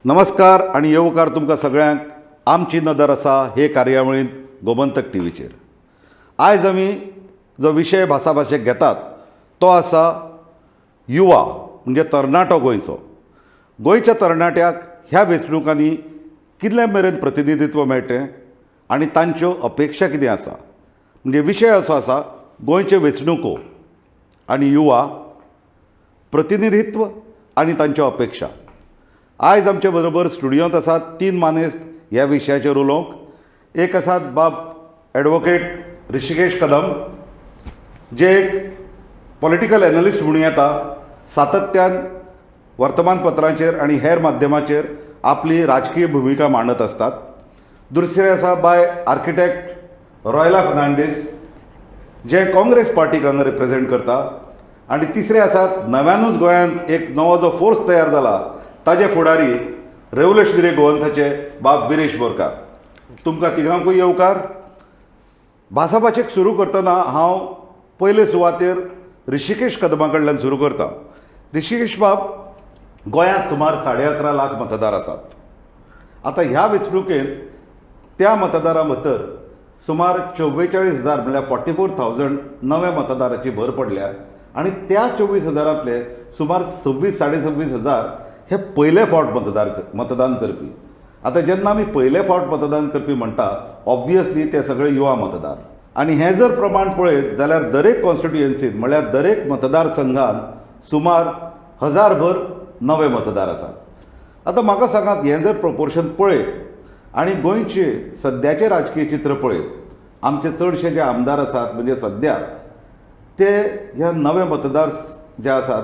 नमस्कार आनी येवकार तुमकां सगळ्यांक आमची नदर आसा हे कार्यावळींत गोमंतक टीव्हीचेर. आयज आमी जो विशय भासाभाशेक घेतात तो आसा युवा, म्हणजे तरणाटो गोंयचो. गोंयच्या तरणाट्याक ह्या वेंचणुकांनी कितले मेरेन प्रतिनिधित्व मेळटलें आनी तांच्यो अपेक्षा कितें आसा, म्हणजे विशय असो आसा गोंयच्यो वेंचणुको आनी युवा प्रतिनिधित्व आनी तांच्यो अपेक्षा. आयज आमचे बरोबर स्टुडियोंत आसात तीन मानेस्त ह्या विशयाचेर उलोवंक. एक आसात बाब एडवोकेट ऋषिकेश कदम, जे एक पॉलिटिकल एनलिस्ट म्हणूं येता, सातत्यान वर्तमानपत्रांचेर आनी हेर माध्यमाचेर आपली राजकीय भुमिका मांडत आसतात. दुसरे आसा बाय आर्किटेक्ट रॉयला फर्नांडीस, जे काँग्रेस पार्टीक हांगा रिप्रेजेंट करता. आनी तिसरे आसात नव्यानूच गोंयांत एक नवो जो फोर्स तयार जाला ताजे फुडारी रेव्होल्युशनरी गोवन्साचे बाब विरेश बोरकार. तुमकां तिगांकूय येवकार. भासाभाशेक सुरू करतना हांव पयले सुवातेर ऋषिकेश कदमा कडल्यान सुरू करता. ऋषिकेश बाब, गोंयांत सुमार 11.5 लाख मतदार आसात. आतां ह्या वेंचणुकेंत त्या मतदारां भितर सुमार 44,000 म्हणल्यार 44,000 नव्या मतदाराची भर पडल्या आनी त्या 24 हजारांतले सुमार 26 26.5 हजार हे पयले फावट मतदान करपी. आतां जेन्ना आमी पयले फावट मतदान करपी म्हणटा, ऑब्वियसली ते सगळे युवा मतदार. आनी हें जर प्रमाण पळयत जाल्यार दरेक कॉन्स्टिट्युएन्सीत म्हणल्यार दरेक मतदारसंघात सुमार हजारभर नवे मतदार आसात. आतां म्हाका सांगात, हें जर प्रोपोर्शन पळयत आनी गोंयचें सद्याचें राजकीय चित्र पळयत, आमचे चडशे जे आमदार आसात म्हणजे सद्या ते ह्या नवे मतदार जे आसात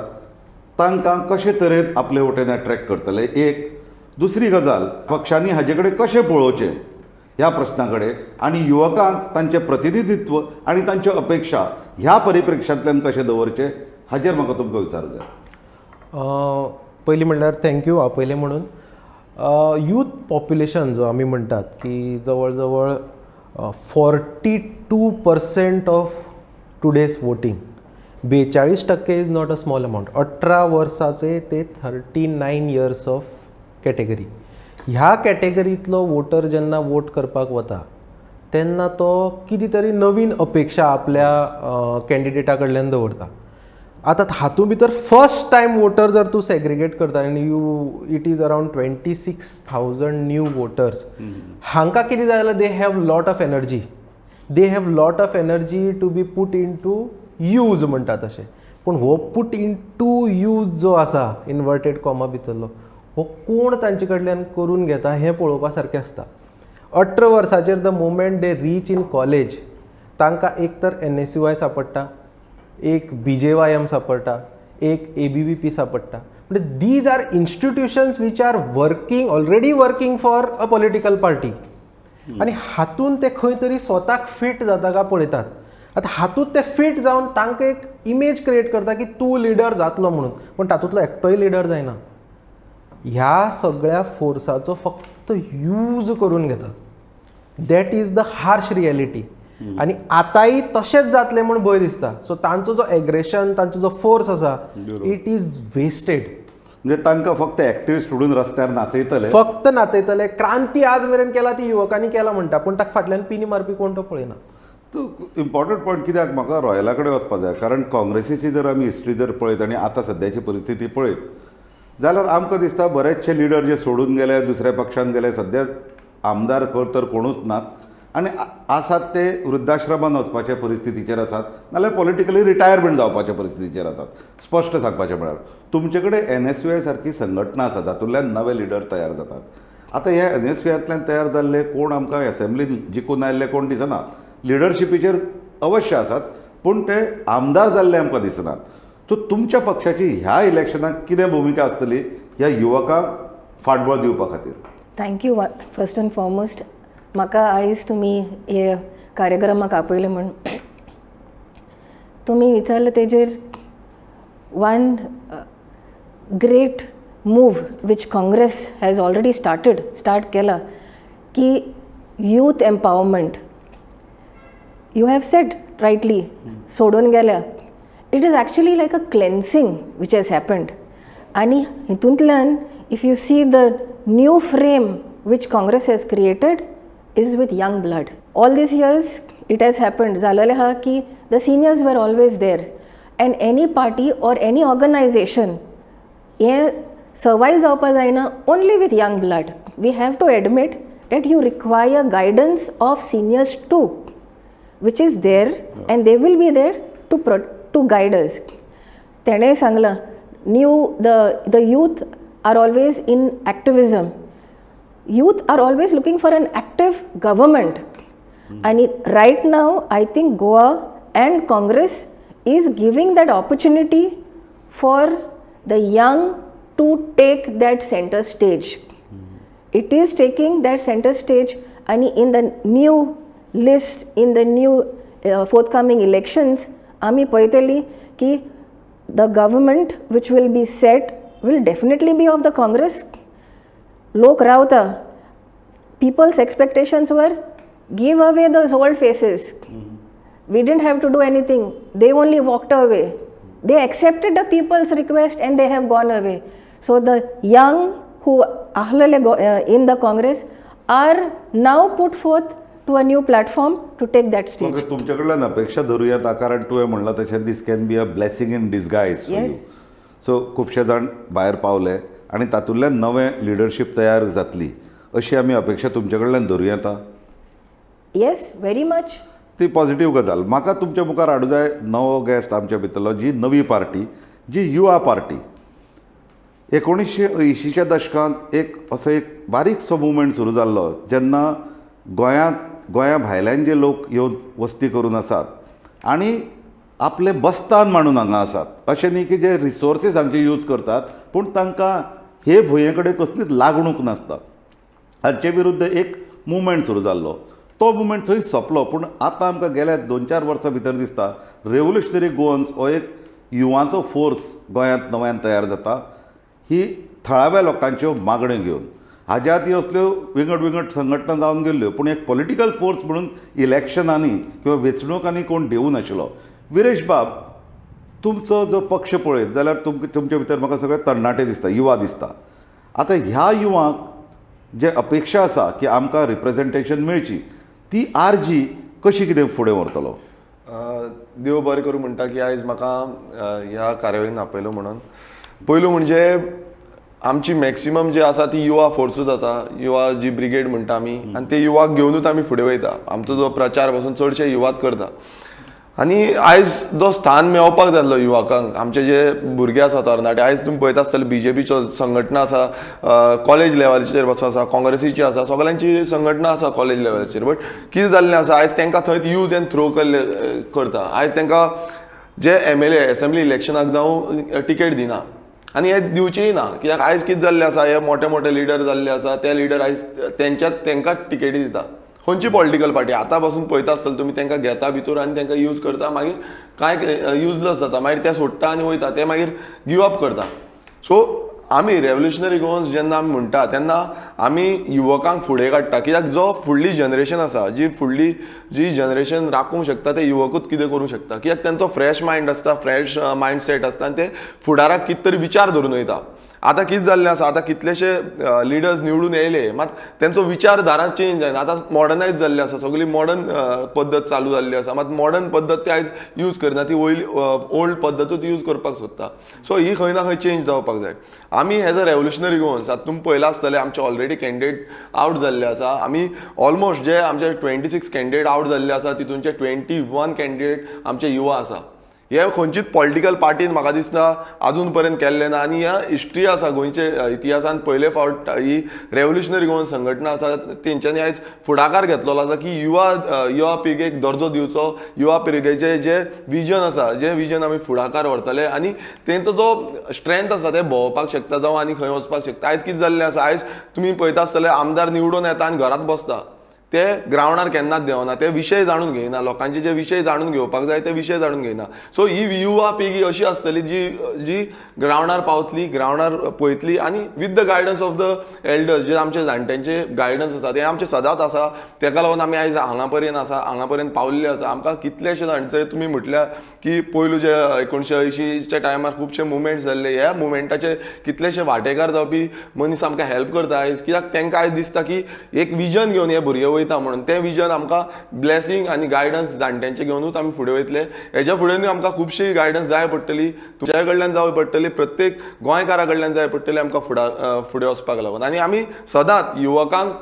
तांकां कशे तरेन आपले वटेन एट्रेक्ट करतले, एक. दुसरी गजाल, पक्षांनी हाजे कडेन कशें पळोवचें ह्या प्रस्ना कडेन आनी युवकांक तांचें प्रतिनिधित्व आनी तांच्यो अपेक्षा ह्या परिप्रेक्षांतल्यान कशें दवरचें, हाजेर म्हाका तुमकां विचारूंक जाय. पयलीं म्हणल्यार thank you आपयलें म्हणून. यूथ पॉप्युलेशन जो आमी म्हणटात की जवळ जवळ 42% of today's voting, 42% is not a small amount. 18 वर्साचे ते 39 years of category, ह्या कॅटेगरींतलो वोटर जेन्ना वोट करपाक वता तेन्ना तो कितें तरी नवीन अपेक्षा आपल्या कॅन्डिडेटा कडल्यान दवरता. आतां हातूंत भितर फर्स्ट टायम वोटर जर तूं सेग्रिगेट करता आनी you it is around 26,000 new voters, हांकां कितें जाय जाल्यार they have lot of energy, they have lot of energy to be put into use म्हणटा तशें. पूण हो पुट इन टू यूज जो आसा इनवर्टेड कॉमा भितरलो, हो कोण तांचे कडल्यान करून घेता हें पळोवपा सारकें आसता. 18 वर्साचेर the moment they reach in college, तांकां एक तर एनएसयूआय सांपडटा, एक बीजेवायएम सांपडटा, एक एबीवीपी सांपडटा. म्हणजे these are institutions which are working, already working for a political party. आनी हातून ते खंय तरी स्वताक फिट जाता काय पळयतात. आतां हातूंत ते फिट जावन तांकां एक इमेज क्रिएट करता की तूं लिडर जातलो म्हणून, पूण तातूंतलो एकटोय लिडर जायना. ह्या सगळ्या फोर्साचो फक्त यूज करून घेतात. That is the harsh reality. आनी आतांय तशेंच जातलें म्हूण भंय दिसता. सो तांचो जो एग्रेशन, तांचो जो फोर्स आसा, it is wasted. म्हणजे तांकां फक्त एक्टिविस्ट म्हणून रस्त्यार नाचयतले. फक्त नाचयतले. क्रांती आज मेरेन केला ती युवकांनी केला म्हणटा, पूण ताका फाटल्यान पिनी मारपी कोण तो पळयना. तो इम्पॉर्टंट पॉयंट कित्याक म्हाका रॉयला कडेन वचपा जाय, कारण काँग्रेसीची जर आमी हिस्ट्री जर पळयत आनी आतां सद्याची परिस्थिती पळयत जाल्यार आमकां दिसता बरेचशे लिडर जे सोडून गेले, दुसऱ्या पक्षान गेले, सद्या आमदार कर तर कोणूच नात आनी आसात ते वृद्धाश्रमान वचपाच्या परिस्थितीचेर आसात, नाल्यार पॉलिटिकली रिटायरमेंट जावपाच्या परिस्थितीचेर आसात. स्पश्ट सांगपाचें म्हळ्यार तुमचे कडेन एनएसयूआय सारकी संघटना आसा जातूंतल्यान नवे लिडर तयार जातात. आतां ह्या एनएसयूआयंतल्यान तयार जाल्ले कोण आमकां एसेंब्लीन जिखून आयिल्ले कोण दिसना. लिडरशिपीचेर अवश्य आसात, पूण ते आमदार जाल्ले आमकां दिसनात. सो तुमच्या पक्षाची ह्या इलेक्शनाक कितें भुमिका आसतली ह्या युवकांक फाटबळ दिवपा खातीर? Thank you. First and foremost, म्हाका आयज तुमी हे कार्यक्रमाक आपयलें म्हूण. तुमी विचारलें तेजेर, one great move which Congress has already start केला की youth empowerment. You have said rightly, सोडून गेल्या. It is actually like a cleansing which has happened. आनी हितूंतल्यान If you see, the new frame which Congress has created is with young blood. All these years it has happened जालेलें आहा की the seniors were always there, and any party or any organization हें survive जावपा जायना only with young blood. We have to admit that you require guidance of seniors too, which is there, and they will be there to guide us. तेणें सांगलां, new the youth are always in activism. Youth are always looking for an active government. And right now, I think Goa and Congress is giving that opportunity for the young to take that center stage. It is taking that center stage, and in the new list, in the new forthcoming elections, आमी पळयतली की the government which will be set will definitely be of the Congress. लोक रावता, people's expectations were, give away those old faces. We didn't have to do anything. They only walked away. They accepted the people's request and they have gone away. So the young who ahlale in the Congress are now put forth to a new platform to take that stage. मग तुमच्या कडल्यान अपेक्षा धरुया, कारण तुवें म्हणलां तशें, this can be a blessing in disguise. So खुबशे जाण भायर पावले आनी तातूंतल्यान नवें लिडरशीप तयार जातली अशी आमी अपेक्षा तुमचे कडल्यान धरूं येता? Yes, very much. ती पॉझिटीव गजाल. म्हाका तुमच्या मुखार हाडूं जाय नवो गेस्ट आमच्या भितरलो, जी नवी पार्टी, जी युवा पार्टी. 1980च्या दशकांत एक असो एक बारीकसो मुवमेंट सुरू जाल्लो, जेन्ना गोंयांत गोंया भायल्यान जे लोक येवन वस्ती करून आसात आनी आपलें बस्तान मांडून हांगा आसात, अशें न्ही की जे रिसोर्सीस हांगचे यूज करतात, पूण तांकां हे भुंये कडेन कसलीच लागणूक नासता, हाचे विरुद्ध एक मुवमेंट सुरू जाल्लो. तो मुवमेंट थंय सोंपलो, पूण आतां आमकां गेल्या दोन चार वर्सां भितर दिसता, रेवोल्युशनरी गोवन्स हो एक युवांचो फोर्स गोंयांत नव्यान तयार जाता, ही थळाव्या लोकांच्यो मागण्यो घेवन. हाज्या आदीं असल्यो विंगड विंगड संघटना जावन गेल्ल्यो, पूण एक पॉलिटिकल फोर्स म्हणून इलेक्शनांनी किंवा वेंचणुकांनी कोण देवूं नाशिल्लो. विरेश बाब, तुमचो जो पक्ष पळयत जाल्यार तुमचे भितर म्हाका सगळे तरणाटे दिसता, युवा दिसता. आतां ह्या युवांक जे अपेक्षा आसा की आमकां रिप्रेजेंटेशन मेळची, ती आरजी कशी कितें फुडें व्हरतलो? देव बरें करूं म्हणटा की आयज म्हाका ह्या कार्यावळीन आपयलो म्हणून. पयलू म्हणजे आमची मॅक्सिमम जी आसा ती युवा फोर्सूच आसा, युवा जी ब्रिगेड म्हणटा आमी, आनी ते युवाक घेवनूच आमी फुडें वयता. आमचो जो प्रचार पासून चडशे युवाच करता आनी आयज जो स्थान मेळोवपाक जाय आसलो युवकांक, आमचे जे भुरगे आसा तरणाटे, आयज तुमी पळयता आसतले बीजेपीच्यो संघटना आसा कॉलेज लेवलाचेर पासून आसा, काँग्रेसीची आसा, सगळ्यांची संघटना आसा कॉलेज लेवलाचेर. बट कितें जाल्लें आसा, आयज तांकां थंय यूज एंड थ्रो केल्ले करता. आयज तांकां जे एमएलए एसेंब्ली इलेक्शनाक जावं टिकेट दिना आनी हे दिवचीय ना, कित्याक आयज कितें जाल्लें आसा, हे मोठे मोठे लिडर जाल्ले आसा, ते लिडर आयज तेंच्यात तांकांच टिकेटी दिता. खंयची पॉलिटिकल पार्टी आतां पासून पळयता आसतले तुमी, तांकां घेता भितर आनी तांकां यूज करता, मागीर कांय युजलेस जाता, मागीर ते सोडटा आनी वयता, ते मागीर गिव अप करता. सो आमी रेवोल्युशनरी गोवन्स जेन्ना आमी म्हणटा तेन्ना आमी युवकांक फुडें काडटा, कित्याक जो फुडली जनरेशन आसा, जी फुडली जी जनरेशन राखूंक शकता ते युवकूच कितें करूंक शकता, कित्याक तेंचो फ्रेश मायंड आसता, फ्रेश मायंडसेट आसता आनी ते फुडाराक कितें तरी विचार धरून वयता. आतां कितें जाल्लें आसा, आतां कितलेशे लिडर्स निवडून येयले, मात तेंचो विचारधारा चेंज जायना. आतां मॉडर्नायज जाल्लें आसा, सगळी मॉडर्न पद्दत चालू जाल्ली आसा, मात मॉडर्न पद्दत ते आयज यूज करिना, ती वयली ओल्ड पद्दतूच यूज करपाक सोदता. सो ही खंय ना खंय चेंज जावपाक जाय. आमी एज अ रेवोल्युशनरी गोवन्स, आतां तुमी पळयलां आसतलें, आमचे ऑलरेडी कॅन्डिडेट आवट जाल्ले आसा. आमी ऑलमोस्ट जे आमचे 26 कॅन्डिडेट आवट जाल्ले आसा, तितूनचे 21 कॅन्डिडेट आमचे युवा आसा. हे खंयचीच पॉलिटिकल पार्टीन म्हाका दिसना अजून पर्यंत केल्लें ना आनी ह्या हिस्ट्री आसा, गोंयचे इतिहासान पयले फावट ही रेवोल्युशनरी गोवन संघटना आसा तेंच्यांनी आयज फुडाकार घेतलेलो आसा की युवा पिळगेक दर्जो दिवचो, युवा पिळगेचे जे विजन आसा, जे विजन आमी फुडाकार व्हरतले आनी तेंचो जो स्ट्रेंथ आसा ते भोंवपाक शकता जावं आनी खंय वचपाक शकता. आयज कितें जाल्लें आसा, आयज तुमी पळयता आसतले आमदार निवडून येता आनी घरांत बसता, ते ग्रावंडार केन्नाच देंवना, ते विशय जाणून घेयना, लोकांचे जे विशय जाणून घेवपाक जाय ते विशय जाणून घेयना. सो ही युवा पिळगी अशी आसतली जी जी ग्रावंडार पावतली, ग्रावंडार पळयतली आनी with the guidance of the elders, जे आमचे जाणट्यांचे गायडन्स आसा ते आमचे सदांच आसा. तेका लागून आमी आयज हांगा पर्यंत आसा, हांगा पर्यंत पावल्ले आसा. आमकां कितलेशे जाणटे, तुमी म्हटल्या की पयलू जे 1980च्या टायमार खुबशे मुवमेंट्स जाल्ले, ह्या मुवमेंटाचे कितलेशे वांटेकार जावपी मनीस आमकां हेल्प करता आयज, कित्याक तांकां आयज दिसता की एक विजन घेवन हे भुरगे वयता म्हणून. तें विजन आमकां ब्लेसिंग आनी गायडन्स जाणट्यांचे घेवनूच आमी फुडें वयतले. हेज्या फुडें आमकां खुबशी गायडन्स जाय पडटली, तुमच्या कडल्यान जाय पडटली, प्रत्येक गोंयकारा कडल्यान जाय पडटली आमकां फुडें वचपाक लागून. आनी आमी सदांच युवकांक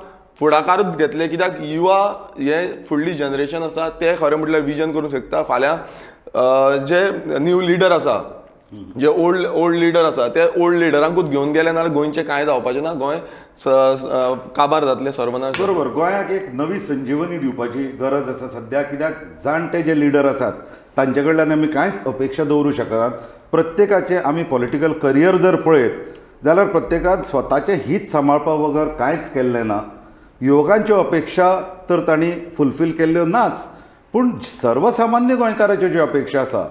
फुडाकारूच घेतले, कित्याक युवा हे फुडली जनरेशन आसा, ते खरें म्हटल्यार विजन करूंक शकता. फाल्यां जे न्यू लिडर आसा, जे ओल्ड लिडर आसा, ते ओल्ड लिडरांकूच घेवन गेले नाल्यार गोंयचें कांय जावपाचें ना, गोंय काबार जातलें, सर्वनाश. बरोबर, गोंयाक एक नवी संजीवनी दिवपाची गरज आसा सद्या, कित्याक जाणटे जे लिडर आसात तांचे कडल्यान आमी कांयच अपेक्षा दवरूं शकनात. प्रत्येकाचें आमी पॉलिटिकल करियर जर पळयत जाल्यार प्रत्येकान स्वताचें हीत सांबाळपा बगर कांयच केल्लें ना. युवकांच्यो अपेक्षा तर तांणी फुलफील केल्ल्यो नाच, पूण सर्वसामान्य गोंयकाराच्यो ज्यो अपेक्षा आसा,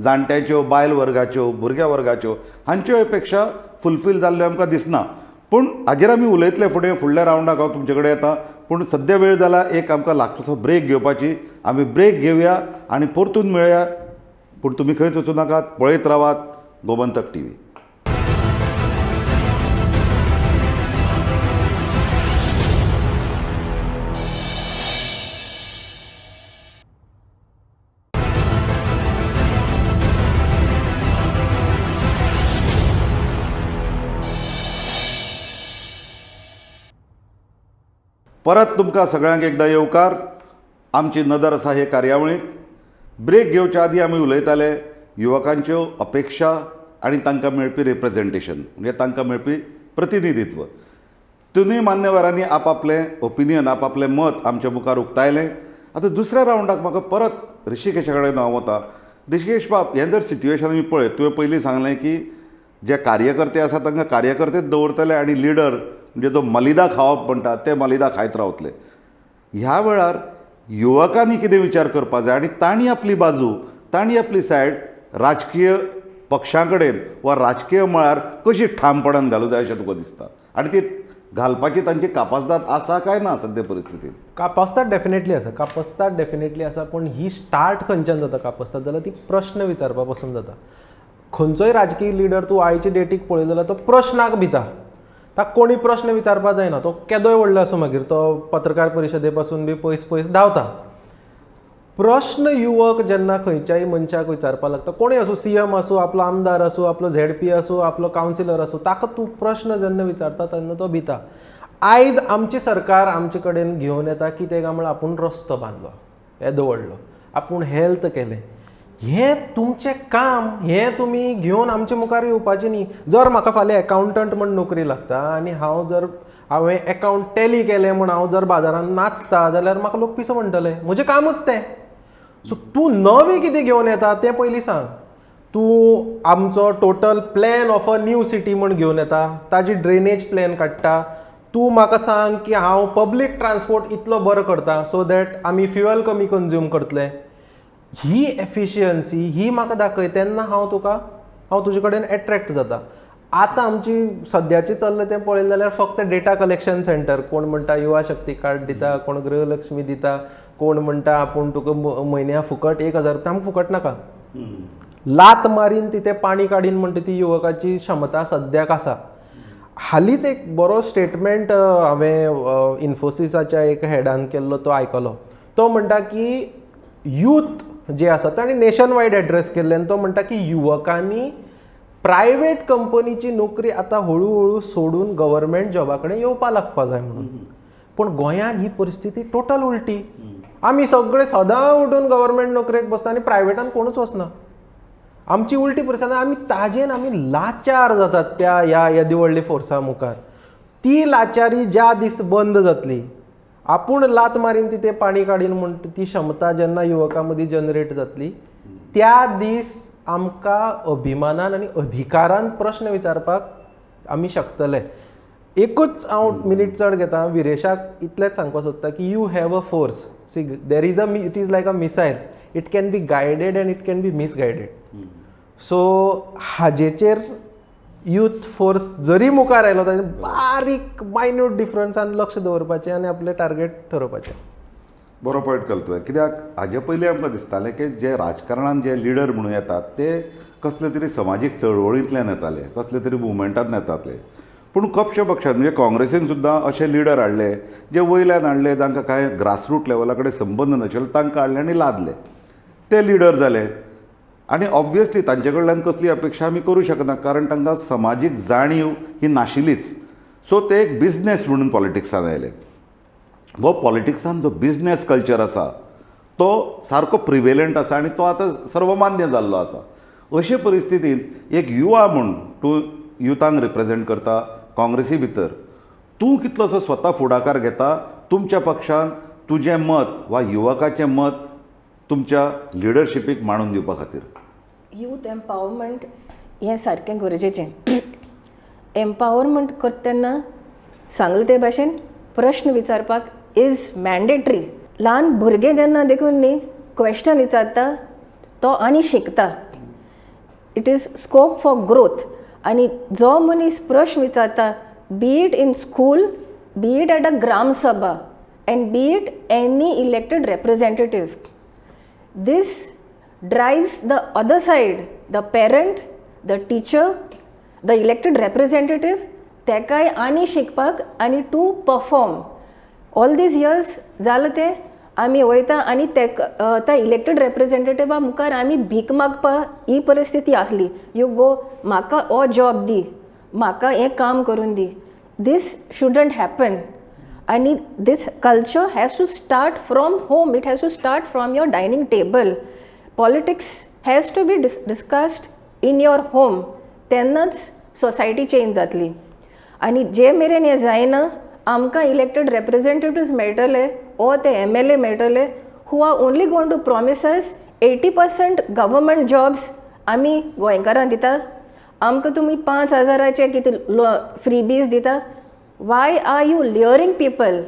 जाणट्यांच्यो, बायल वर्गाच्यो, भुरग्या वर्गाच्यो, हांच्यो अपेक्षा फुलफील जाल्ल्यो आमकां दिसना. पूण हाजेर आमी उलयतले फुडें, फुडल्या रावंडाक हांव तुमचे कडेन येता. पूण सद्या वेळ जाला एक आमकां लागतसो ब्रेक घेवपाची. आमी ब्रेक घेवया आनी परतून मेळया. पूण तुमी खंयच वचूं नाकात, पळयत रावात गोमंतक टी व्ही. परत तुमकां सगळ्यांक एकदां येवकार. आमची नदर आसा हे कार्यावळींत. ब्रेक घेवच्या आदी आमी उलयताले युवकांच्यो अपेक्षा आनी तांकां मेळपी रिप्रेजेंटेशन, म्हणजे तांकां मेळपी प्रतिनिधित्व. तिनूय मान्यवरांनी आपआपलें ओपिनियन, आपआपलें मत आमच्या मुखार उक्तायलें. आतां दुसऱ्या रावंडाक म्हाका परत ऋषिकेशा कडेन हांव वता. ऋषिकेश बाब, हें जर सिट्युएशन आमी पळयत, तुवें पयलीं सांगलें की जे कार्यकर्ते आसा तांकां कार्यकर्तेच दवरतले आनी लिडर म्हणजे जो मलिदा खावप म्हणटा ते मलिदा खायत रावतले. ह्या वेळार युवकांनी कितें विचार करपाक जाय आनी तांणी आपली बाजू, तांणी आपली सायड राजकीय पक्षां कडेन वा राजकीय मळार कशी ठामपणान घालूं जाय अशें तुका दिसता, आनी ती घालपाची तांची कापासदाद आसा काय ना सद्या परिस्थितीन? कापास्ताद डेफिनेटली आसा, कापस्ताद डेफिनेटली आसा. पूण ही स्टार्ट खंयच्यान जाता कापस्ताद जाल्यार ती प्रश्न विचारपा पसून जाता. खंयचोय राजकीय लिडर तूं आयचे डेटीक पळयलो जाल्यार तो प्रश्नाक भिता, ताका कोणी प्रश्न विचारपाक जायना, तो केदोय व्हडलो आसूं, मागीर तो पत्रकार परिशदे पासून बी पयस पयस धांवता. प्रश्न युवक जेन्ना खंयच्याय मनशाक विचारपाक लागता, कोणूय आसूं, सी एम आसूं, आपलो आमदार आसूं, आपलो झेड पी आसूं, आपलो कावन्सिलर आसूं, ताका तूं प्रश्न जेन्ना विचारता तेन्ना तो भिता. आयज आमची सरकार आमचे कडेन घेवन येता कितें काय म्हळ्यार आपूण रस्तो बांदलो, येदो व्हडलो, आपूण हेल्थ केलें, हें तुमचें काम, हें तुमी घेवन आमचे मुखार येवपाचें न्ही. जर म्हाका फाल्यां एकावंटंट म्हण नोकरी लागता आनी हांव जर हांवें एकावंट टॅली केलें म्हण हांव जर बाजारांत नाचता जाल्यार म्हाका लोक पिसो म्हणटले, म्हजें कामूच तें. सो तूं नवें कितें घेवन येता तें पयलीं सांग. तूं आमचो total plan of a new city म्हण घेवन येता, ताजी ड्रेनेज प्लॅन काडटा, तूं म्हाका सांग की हांव पब्लीक ट्रान्सपोर्ट इतलो बरो करता सो that आमी फ्युअल कमी कंज्यूम करतले, ही एफिशियन्सी ही म्हाका दाखय, तेन्ना हांव तुका, हांव तुजे कडेन एट्रॅक्ट जाता. आतां आमची सद्याची चल्लां तें पळयलें जाल्यार फक्त डेटा कलेक्शन सेंटर, कोण म्हणटा युवा शक्ती कार्ड दिता, कोण गृहलक्ष्मी दिता, कोण म्हणटा आपूण तुका म्हयन्या फुकट 1000 रुपया, आमकां फुकट नाका, लात मारीन तिथे पाणी काडीन म्हणटा ती युवकाची क्षमता सद्याक आसा. हालींच एक बरो स्टेटमेंट हांवें इन्फोसिसाच्या एक हेडान केल्लो तो आयकलो. तो म्हणटा की यूथ जे आसा ताणें नेशन वायड एड्रेस केल्ले आनी तो म्हणटा की युवकांनी प्रायवेट कंपनीची नोकरी आतां हळू हळू सोडून गव्हर्मेंट जॉबा कडेन येवपा लागपा जाय म्हणून. पूण गोंयांत ही परिस्थिती टोटल उलटी. आमी सगळे सदां उठून गव्हर्मेंट नोकरेक बसता आनी प्रायवेटान कोणूच वचना. आमची उलटी परिस्थिती, आमी ताजेन आमी लाचार जातात त्या ह्या येदी व्हडली फोर्सा मुखार. ती लाचारी ज्या दीस बंद जातली, आपूण लात मारीन तिथे पाणी काडीन म्हणटा ती क्षमता जेन्ना युवकां मदीं जनरेट जातली त्या दीस आमकां अभिमानान आनी अधिकारान प्रश्न विचारपाक आमी शकतले. एकूच हांव मिनीट चड घेता, विरेशाक इतलेंच सांगपाक सोदता की you have a force, see there is a, it is like a missile, it can be guided and it can be misguided. So हाजेचेर यूथ फोर्स जरी मुखार आयलो ताजेर बारीक मायन्यूट डिफरन्सान लक्ष दवरपाचें आनी आपलें टार्गेट ठरोवपाचें. बरो पॉयंट केलो तुवें, कित्याक हाजे पयलीं आमकां दिसतालें की जे राजकारणान जे लिडर म्हणून येतात ते कसले तरी समाजीक चळवळींतल्यान येताले, कसले तरी मुवमेंटांतल्यान येताले. पूण खुबश्या पक्षान म्हणजे काँग्रेसीन सुद्दां अशे लिडर हाडले जे वयल्यान हाडले, जांकां कांय ग्रासरूट लेवला कडेन संबंद नाशिल्लो तांकां हाडले आनी लादले, ते लिडर जाले. आनी ऑब्वियसली तांचे कडल्यान कसली अपेक्षा आमी करूं शकना, कारण तांकां समाजीक जाणीव ही नाशिल्लीच. सो ते एक बिजनेस म्हणून पॉलिटिक्सान आयले. हो पॉलिटिक्सान जो बिजनेस कल्चर आसा तो सारको प्रिवेलंट आसा आनी तो आतां सर्वमान्य जाल्लो आसा. अशे परिस्थितींत एक युवा म्हूण तूं युथांक रिप्रेजेंट करता काँग्रेसी भितर, तूं कितलोसो स्वता फुडाकार घेता तुमच्या पक्षान तुजें मत वा युवकाचें मत तुमच्या लिडरशिपीक मांडून दिवपा खातीर? यूथ एम्पावरमेंट हें सारकें गरजेचें. एम्पावरमेंट करता तेन्ना सांगलें ते भाशेन प्रश्न विचारपाक is mandatory. ल्हान भुरगें जेन्ना देखून न्ही क्वेश्चन विचारता तो आनी शिकता. It is scope for growth. आनी जो मनीस प्रश्न विचारता, be it in school, be it at a gram sabha, and be it any elected representative, this drives the other side, the parent, the teacher, the elected representative, तेकाय आनी शिकपाक आनी to perform. All these years जालें तें आमी वयता आनी तेका त्या इलेक्टेड रेप्रेजेंटेटिवा मुखार आमी भीक मागपा ही परिस्थिती आसली. You go, म्हाका हो जॉब दी, म्हाका हें काम करून दी. This shouldn't happen. आनी this culture has to start from home, it has to start from your dining table. Politics has to be discussed in your home. तेन्नाच सोसायटी चेंज जातली. आनी जे मेरेन हें जायना आमकां इलेक्टेड रेप्रेजेंटेटिव्स मेळटले ओ ते एमएलए मेळटले who are only going to promise us 80% government jobs आमी गोंयकारांक दिता, आमकां तुमी 5,000चे कितें फ्रीबीज दिता. Why are you luring people?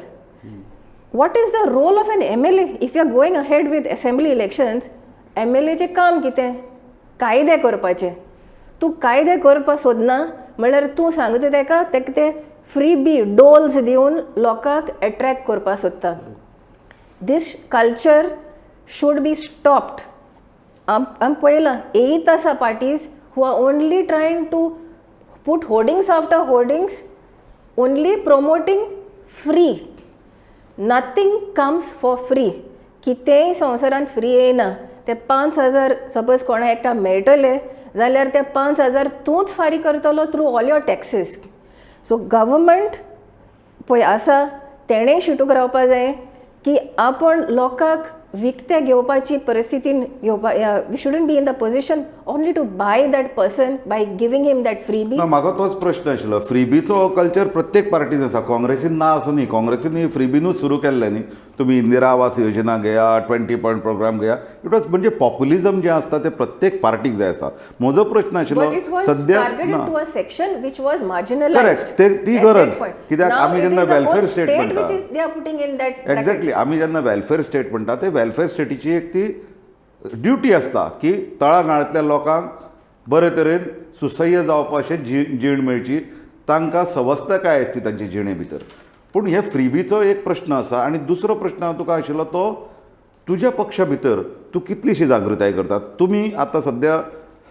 What is the role of an MLA? If you are going ahead with assembly elections, M L एचें काम कितें? कायदे करपाचे. तूं कायदे करपाक सोदना म्हणल्यार तूं सांगता तेका तेका ते फ्री बी डोल्स दिवन लोकांक एट्रॅक्ट करपाक सोदता. This culture should be stopped. आम पळयलां येयत आसा parties who are only trying to put hoardings after hoardings, only promoting free. Nothing comes for free. कितेंय संवसारांत फ्री येयना. ते 5,000 सपोज कोणा एकट्या मेळटले जाल्यार ते 5,000 तूंच फारीक करतलो through all your taxes. So government पळय आसा तेणें शिटूक रावपा जाय की आपूण लोकांक विकतें घेवपाची परिस्थिती घेवपा. We shouldn't be in the position only to buy that person by giving him that freebie. ना, म्हाका तोच प्रश्न आशिल्लो. फ्रीबीचो कल्चर प्रत्येक पार्टीन आसा, काँग्रेसीन ना असो न्ही. काँग्रेसीन फ्रीबीनूच सुरू केल्लें न्ही. तुमी इंदिरा आवास योजना घेया, 20 पॉयंट प्रोग्राम घेया, it was म्हणजे पॉप्युलिझम जें आसता तें प्रत्येक पार्टीक जाय आसता. म्हजो प्रश्न आशिल्लो सद्या to a section which was marginalized. Correct, ती गरज कित्याक आमी जेन्ना वेलफेअर स्टेट म्हणटा, एक्झॅक्टली, आमी जेन्ना वेलफेअर स्टेट म्हणटा ते वेलफेअर स्टेटीची एक ती ड्युटी आसता की तळागाळांतल्या लोकांक बरे तरेन सुसह्य जावपा अशें जीण मेळची, तांकां सवस्तकाय आसची तांचे जिणे भितर. पूण हे फ्रीबीचो एक प्रश्न आसा. आनी दुसरो प्रश्न तुका आशिल्लो तो तुज्या पक्षा भितर तूं कितलीशी जागृताय करता? तुमी आतां सद्या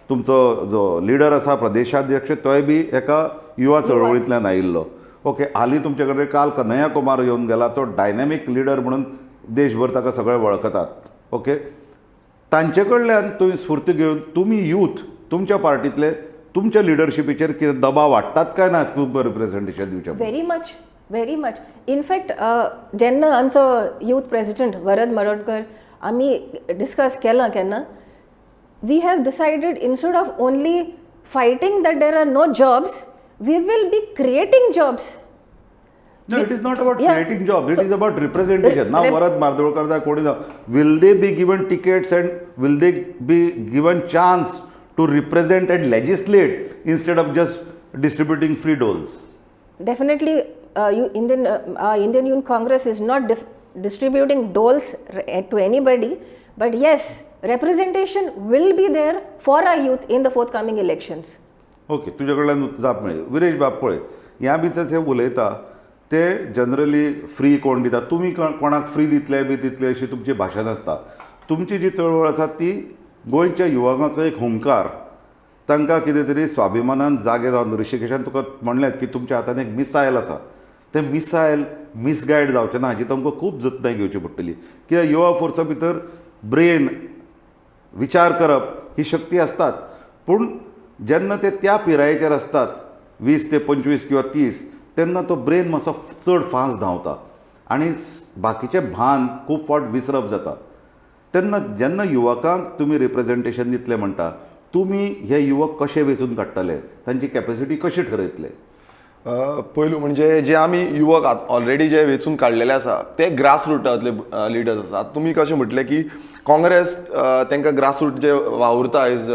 तुमचो जो लिडर आसा प्रदेशाध्यक्ष तोय बी एका युवा चळवळींतल्यान आयिल्लो. ओके, हालीं तुमचे कडेन काल कन्हैया कुमार येवन गेला, तो डायनॅमीक लिडर म्हणून देशभर ताका सगळे वळखतात. ओके, तांचे कडल्यान तुवें स्फूर्ती घेवन तुमी यूथ तुमच्या पार्टींतले तुमच्या लिडरशिपीचेर कितें दबाव हाडटात काय ना तुमकां रिप्रेजेंटेशन दिवचें? Very much, very much. In fact जेन्ना आमचो यूथ प्रेसिडेंट वरद मरोडकर आमी डिस्कस केलां केन्ना, we have decided instead of only fighting that there are no jobs, we will be creating jobs. No, it is not about creating jobs. It is about representation. Now, Varad Mardolkar जाय कोणी जावं, will they be given tickets and will they be given chance to represent and legislate instead of just distributing free doles? Definitely, Indian Union Congress is not distributing doles to anybody, but yes, Representation will be there for our youth in the forthcoming elections. Okay, तुज्या कडल्यान जाप मेळ्ळी. विरेश बाब, पळय, ह्या भितर जे उलयता ते जनरली फ्री कोण दिता, तुमी कोणाक फ्री दितले बी दितले अशी तुमची भाशा नासता. तुमची जी चळवळ आसा ती गोंयच्या युवकांचो एक हुंकार, तांकां कितें तरी स्वाभिमानान जागे जावन, ऋषिकेशान तुका म्हणलें की तुमच्या हातान एक मिसायल आसा, तें मिसायल मिसगायड जावचें ना हाची तुमकां खूब जतनाय घेवची पडटली. कित्याक युवा फोर्सा भितर ब्रेन, विचार करप ही शक्ती आसतात, पूण जेन्ना ते त्या पिरायेचेर आसतात 20 ते 25 किंवा 30, तेन्ना तो ब्रेन मातसो चड फास्ट धांवता आनी बाकीचें भान खूब फावट विसरप जाता. तेन्ना जेन्ना युवकांक तुमी रिप्रेजेंटेशन दितले म्हणटा, तुमी हे युवक कशे वेंचून काडटले, तांची कॅपेसिटी कशी ठरयतले? पयलू म्हणजे जे आमी युवक ऑलरेडी जे वेंचून काडलेले आसा ते ग्रास रुटांतले लिडर्स आसा. आतां तुमी कशें म्हटलें की काँग्रेस तांकां ग्रास रूट जे वावुरता आयज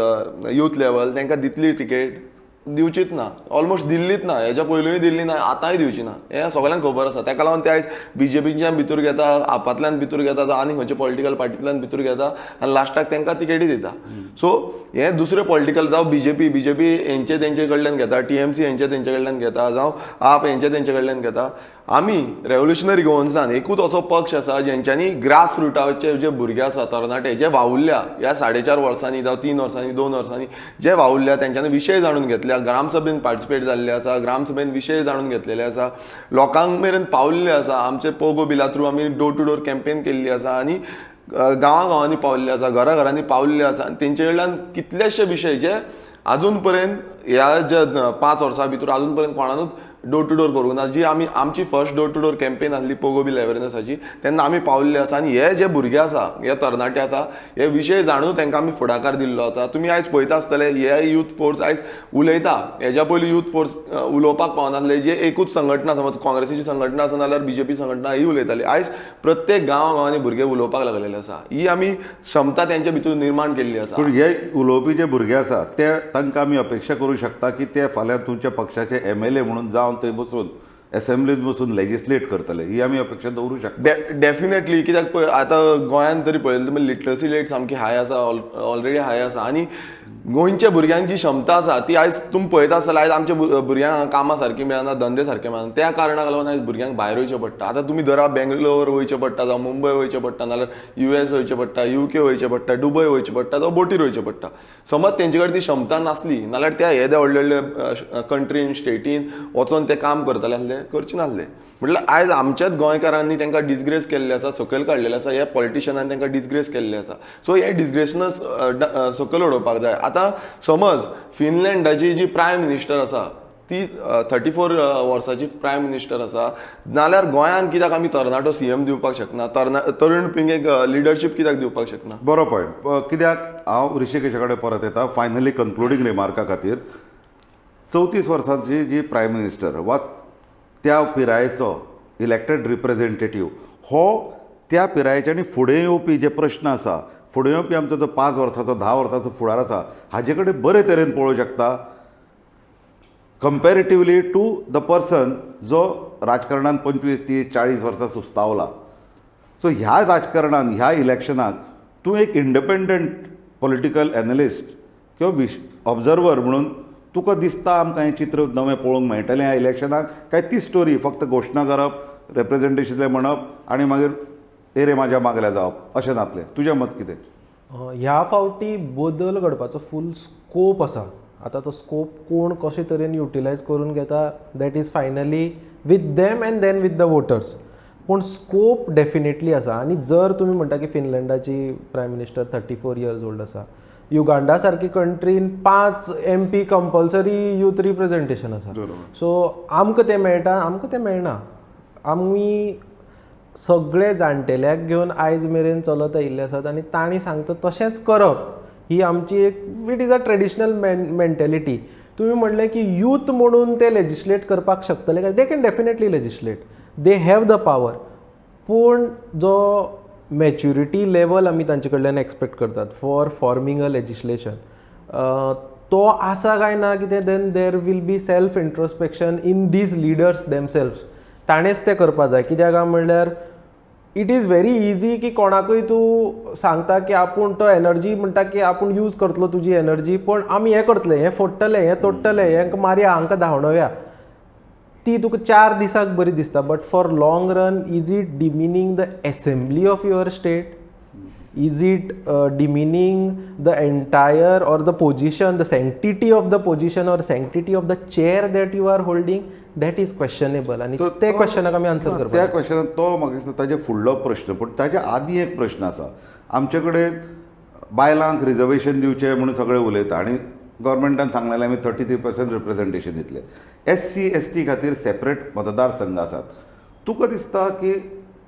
यूथ लेवल तांकां दितली टिकेट? दिवचीच ना, ऑलमोस्ट दिल्लीच ना, हेच्या पयलूय दिल्ली ना, आतांय दिवची ना, हें सगळ्यांक खबर आसा. ताका लागून ते आयज बीजेपीच्यान भितर घेता, आपांतल्यान भितर घेता, आनी खंयच्या पॉलिटिकल पार्टींतल्यान भितर घेता आनी लास्टाक तांकां तिकेटी दिता. सो हे दुसरे पॉलिटिकल, जावं बीजेपी हेंचे तेंचे कडल्यान घेता, टीएमसी हेंचे तेंचे कडल्यान घेता, जावं आप हेंचे तेंचे कडल्यान घेता. आमी रेवोल्युशनरी गोवन्सान एकूच असो पक्ष आसा जेंच्यांनी ग्रास रुटाचे जे भुरगे आसा, तरणाटे जे वावुरल्या ह्या 4.5 वर्सांनी, जावं 3 वर्सांनी, 2 वर्सांनी जे वावुरल्या, तेंच्यांनी विशय जाणून घेतल्या, ग्रामसभेन पार्टिसिपेट जाल्ले आसा, ग्रामसभेन विशय जाणून घेतलेले आसा, लोकांक मेरेन पावल्ले आसा. आमचे पोगो बिला थ्रू आमी डोर टू डोर कॅम्पेन केल्ली आसा आनी गांवां गांवांनी पावल्ले आसा, घरा घरांनी पावल्ले आसा आनी तेंचे कडल्यान कितलेशे विशय जे आजून पर्यंत ह्या ज्या 5 वर्सां भितर आजून पर्यंत कोणानूच डोर टू डोर करूंक ना. जी आमी आमची first door to door campaign आसली पोगो बील अवेरनसाची, तेन्ना आमी पावल्ले आसा आनी हे जे भुरगे आसा, हे तरणाटे आसा, हे विशय जाणून तांकां आमी फुडाकार दिल्लो आसा. तुमी आयज पळयता आसतले हे यूथ फोर्स आयज उलयता, हेज्या पयलीं यूथ फोर्स उलोवपाक पावनासले. जे एकूच संघटना, समज काँग्रेसीची संघटना आसा नाल्यार बीजेपी संघटना ही उलयताली, आयज प्रत्येक गांवा गांवांनी भुरगे उलोवपाक लागलेले आसा. ही आमी क्षमता तेंच्या भितर निर्माण केल्ली आसा. पूण हे उलोवपी जे भुरगे आसा ते तांकां आमी अपेक्षा करूं शकता की ते फाल्यां तुमच्या पक्षाचे एमएलए म्हणून जावन थंय बसून एसेंब्लीत बसून लेजिस्लेट करतले, ही आमी अपेक्षा दवरूं शकता? डेफिनेटली, कित्याक पळय आतां गोंयांत तरी पळयलें तुमी लिटरसी रेट सामकी हाय आसा, ऑलरेडी हाय आसा आनी गोंयच्या भुरग्यांक जी क्षमता आसा ती आयज तुमी पळयता आसतले. आयज आमच्या भुरग्यांक कामां सारकीं मेळना, धंदे सारके मेळना, त्या कारणाक लागून आयज भुरग्यांक भायर वयचें पडटा. आतां तुमी धरा बेंगलोर वयचें पडटा, जावं मुंबय वयचें पडटा, नाल्यार यूएस वयचें पडटा, युके वयचें पडटा, दुबय वयचें पडटा, जावं बोटीर वयचें पडटा. समज तेंचे कडेन ती क्षमता नासली नाल्यार त्या येद्या व्हडल्या व्हडल्या कंट्रीन स्टेटीन वचोन ते काम करतले आसले, करचे नासले. म्हटल्यार आयज आमच्याच गोंयकारांनी तांकां डिसग्रेस केल्ले आसा, सकयल काडलेले आसा, ह्या पॉलिटिशनान तांकां डिसग्रेस केल्ले आसा. सो हे डिसग्रेसनस सकयल उडोवपाक जाय. आतां समज फिनलँडाची जी प्रायम मिनिस्टर आसा ती 34 वर्साची प्रायम मिनिस्टर आसा, नाल्यार गोंयांत कित्याक आमी तरणाटो सीएम दिवपाक शकना, तरुण पिळगेक लिडरशीप कित्याक दिवपाक शकना? बरो पॉयंट. कित्याक हांव ऋषिकेशा कडेन परत येता फायनली कन्क्लुडींग रिमार्का खातीर. 34 वर्सांची जी प्रायम मिनिस्टर वा त्या पिरायेचो इलेक्टेड रिप्रेझेंटेटीव हो त्या पिरायेचे आनी फुडें येवपी जे प्रश्न आसा, फुडें येवपी आमचो जो 5 वर्सांचो 10 वर्सांचो फुडार आसा हाजे कडेन बरे तरेन पळोवंक शकता कंपेरेटिवली टू the person जो राजकारणान 25 30 40 वर्सां सुस्तावला. सो ह्या राजकारणान, ह्या इलेक्शनाक तूं एक इंडिपेंडंट पॉलिटिकल एनलिस्ट किंवा ऑब्जर्वर म्हणून तुका दिसता आमकां हें चित्र नवें पळोवंक मेळटलें ह्या इलेक्शनाक, काय ती स्टोरी फक्त घोशणा करप, रेप्रेजेंटेशन म्हणप आनी मागीर एरे माझ्या मागल्या जावप अशें जातलें? तुजें मत कितें? ह्या फावटी बदल घडपाचो फूल स्कोप आसा. आतां तो स्कोप कोण कशे तरेन युटिलायज करून घेता that is finally with them and then with the voters, पूण स्कोप डेफिनेटली आसा. आनी जर तुमी म्हणटा की फिनलंडाची prime minister 34 years old आसा, युगांडा सारकी कंट्रीन 5 MP compulsory youth representation आसा, सो आमकां तें मेळटा, आमकां तें मेळना. आमी सगळे जाणटेल्याक घेवन आयज मेरेन चलत आयिल्ले आसात आनी तांणी सांगता तशेंच करप ही आमची एक it is a traditional mentality. तुमी म्हणलें की यूथ म्हणून ते लेजिस्लेट करपाक शकतले काय? They can definitely legislate, they have the power, पूण जो मॅच्युरिटी लेवल आमी तांचे कडल्यान एक्सपेक्ट करतात फॉर फॉर्मींग अ लेजिस्लेशन तो आसा काय ना कितें, then there will be self introspection in these leaders themselves. ताणेंच तें करपा जाय. कित्याक काय म्हणल्यार It is very easy की कोणाकूय तूं सांगता की आपूण तो एनर्जी म्हणटा की आपूण यूज करतलो तुजी एनर्जी, पण आमी हें करतले, हें फोडटले, हें तोडटले, हेंकां मारया, हांकां धांवडोवया. ती तुका 4 दिसाक बरी दिसता, but for long run, is it demeaning the assembly of your state? Is it demeaning the entire or the position, the sanctity of the position or sanctity of the chair that you are holding? That is questionable. आनी ते क्वेश्चनाक आमी answer करपाक त्या क्वेश्चनाक तो म्हाका दिसता ताजे फुडलो प्रश्न. पूण ताच्या आदीं एक प्रश्न आसा, आमचे कडेन बायलांक रिजर्वेशन दिवचें म्हणून सगळे उलयता आनी गव्हर्मेंटान सांगलेलें आमी 33% रिप्रेझेंटेशन दितले. एस सी एस टी खातीर सेपरेट मतदारसंघ आसात. तुका दिसता की,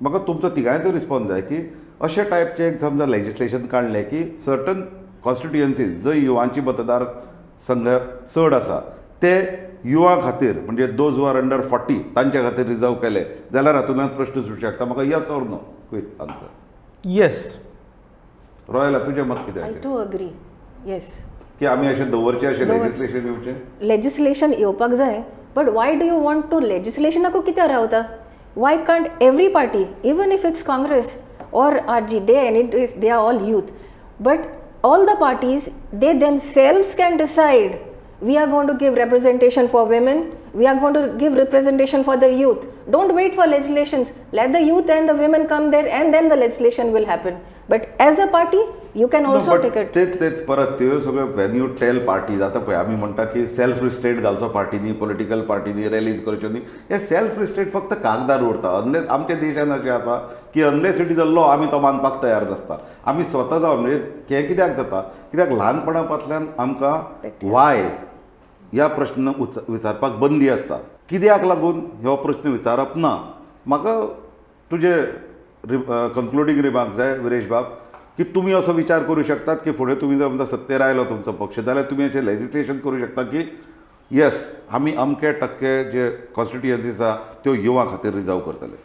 म्हाका तुमचो तिगांयचो रिस्पॉन्स जाय की अशे टायपचें एक समजा लेजिस्लेशन काडलें की सर्टन कॉन्स्टिट्युयन्सीज जंय युवांची मतदार संघ चड आसा ते युवा खातीर, म्हणजे those who are under 40, तांच्या खातीर रिजर्व केले जाल्यार हातूंतल्यान प्रश्न सुटू शकता? म्हाका yes or no quick answer. Yes. रॉयला, तुजें मत कितें I हाचेर? too agree, yes. की आमी अशें दवरचें, अशें दवर- लेजिस्लेशन येवचें? लेजिस्लेशन येवपाक जाय, but why do you want to लेजिस्लेशनाकू कित्याक रावता? Y can't every party, even if it's Congress or R G, they and it is they are all youth, but all the parties, they themselves can decide, we are going to give representation for women, we are going to give representation for the youth. Don't wait for legislations. Let the youth and the women come there and then the legislation will happen. But as a party, you can also but take it. तेच तेच परत त्यो सगळ्यो, when you tell parties, आतां पळय आमी म्हणटा की सेल्फ रिस्ट्रेंट घालचो पार्टीनी, पॉलिटिकल पार्टीनी, रॅलीज करच्यो न्ही. हे सेल्फ रिस्ट्रेंट फक्त कागदार उरता. अनलेस आमच्या देशान अशें आसा की unless it is a law, आमी तो मानपाक तयार नासता. आमी स्वता जावन, म्हणजे हें कित्याक जाता, कित्याक ल्हानपणा पासल्यान आमकां वाय ह्या प्रश्न विचारपाक बंदी आसता. कित्याक लागून हो प्रश्न विचारप ना? म्हाका तुजे कंक्लुडींग रिमार्क जाय, विरेश बाब, की तुमी असो विचार करूं शकतात की फुडें तुमी जर समजा सत्तेर आयलो तुमचो पक्ष जाल्यार तुमी अशें लेजिस्लेशन करूं शकता की येस, आमी अमके टक्के जे कॉन्स्टिट्युयन्सीज आसा त्यो युवा खातीर रिजर्व करतले?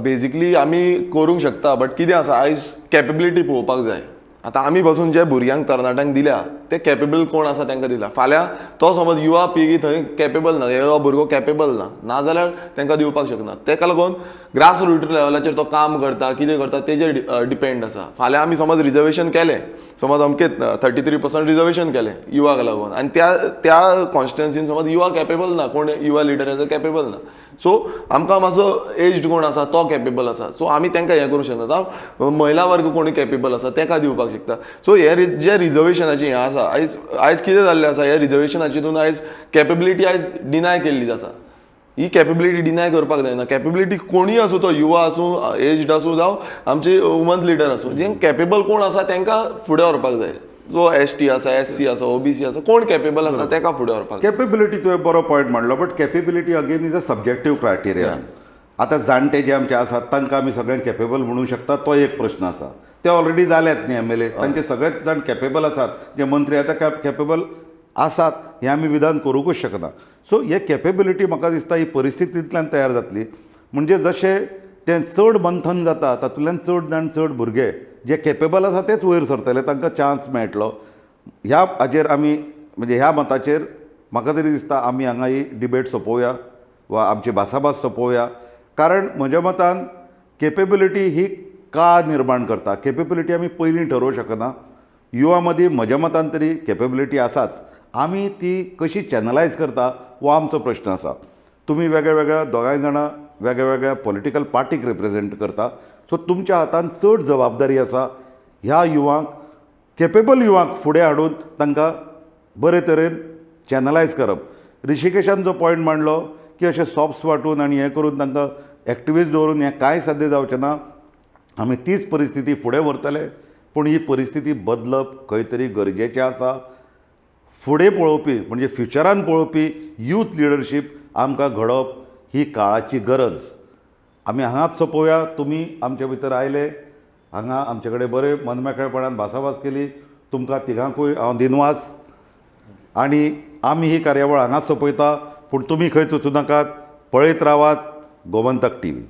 बेजिकली आमी करूंक शकता, बट कितें आसा, आयज कॅपेबिलिटी पळोवपाक जाय. आतां आमी पासून जे भुरग्यांक, तरणाट्यांक दिल्या, ते कॅपेबल कोण आसा तांकां दिला. फाल्यां तो समज युवा पिळगी थंय कॅपेबल ना, युवा भुरगो कॅपेबल ना, नाजाल्यार तांकां दिवपाक शकना. ताका लागून ग्रास रूट लेवलाचेर तो काम करता, कितें करता, तेजेर डिपेंड आसा. फाल्यां आमी समज रिजर्वेशन केलें, समज अमकेच 33% रिजर्वेशन केलें युवाक लागून, आनी त्या त्या कॉन्स्टिट्युएन्सीन समज युवा कॅपेबल ना, कोण युवा लिडर कॅपेबल ना, सो आमकां मातसो एज्ड कोण आसा तो कॅपेबल आसा, सो आमी तांकां हें करूंक शकना. जावं महिला वर्ग कोणी कॅपेबल आसा ताका दिवपाक शकता. सो हे जे रिजर्वेशनाची हें आसा, आयज आयज कितें जाल्लें आसा, हे रिजर्वेशनाची हितून आयज कॅपेबिलिटी आयज डिनाय केल्ली आसा. ही कॅपेबिलिटी डिनाय करपाक जायना. कॅपेबिलिटी कोणूय आसूं, तो युवा आसूं, एज्ड आसूं, जावं आमचे वुमन्स लिडर आसूं, जे कॅपेबल कोण आसा तांकां फुडें व्हरपाक जाय. जो एसटी आसा, एससी आसा, ओबीसी आसा, कोण कॅपेबल आसा ताका फुडें व्हरपाक जाय. कॅपेबिलिटी तुवें बरो पॉयंट मांडलो, but capability again is a subjective criteria. आतां जाणटे जे आमचे आसात तांकां आमी सगळ्यांक कॅपेबल म्हणूं शकता, तो एक प्रश्न आसा. ते ऑलरेडी जाल्यात न्ही एमएलए, तांचे सगळेच जाण कॅपेबल आसात, जे मंत्री आतां कॅपेबल आसात, हें आमी विधान करूंकूच शकना. सो हे कॅपेबिलिटी म्हाका दिसता ही परिस्थितींतल्यान तयार जातली. म्हणजे जशें तें चड मंथन जाता, तातूंतल्यान चड जाण, चड भुरगे जे कॅपेबल आसा तेच वयर सरतले, तांकां चान्स मेळटलो. ह्या हाजेर आमी, म्हणजे ह्या मताचेर म्हाका तरी दिसता आमी हांगा ही डिबेट सोंपोवया वा आमची भासाभास सोंपोवया, कारण म्हज्या मतान केपेबिलिटी ही काळ निर्माण करता. केपेबिलिटी आमी पयलीं ठरोवंक शकना. युवा मदीं म्हज्या मतान तरी केपेबिलिटी आसाच. आमी ती कशी चॅनलायज करता हो आमचो प्रश्न आसा. तुमी वेगळ्या वेगळ्या, दोगांय जाणां वेगळ्या वेगळ्या पॉलिटिकल पार्टीक रिप्रेजेंट करता, सो तुमच्या हातान चड जबाबदारी आसा ह्या युवांक, केपेबल युवांक फुडें हाडून तांकां बरे तरेन चॅनलायज करप. ऋषिकेशान जो पॉयंट मांडलो की अशें सॉप्स वांटून आनी हें करून, तांकां एक्टिविस्ट दवरून हें कांय साद्य जावचें ना, आमी तीच परिस्थिती फुडें व्हरतले. पूण ही परिस्थिती बदलप खंय तरी गरजेचें आसा. फुडें पळोवपी, म्हणजे फ्युचरान पळोवपी यूथ लिडरशीप आमकां घडोवप ही काळाची गरज. आमी हांगाच सोंपोवया. तुमी आमचे भितर आयले, हांगा आमचे कडेन बरे मनमेकळेपणान भासाभास केली, तुमकां तिगांकूय हांव दिनवास आनी आमी ही कार्यावळ हांगाच सोंपयता. पूण तुमी खंयच वचूं नाकात, पळयत रावात गोमंतक टीव्ही.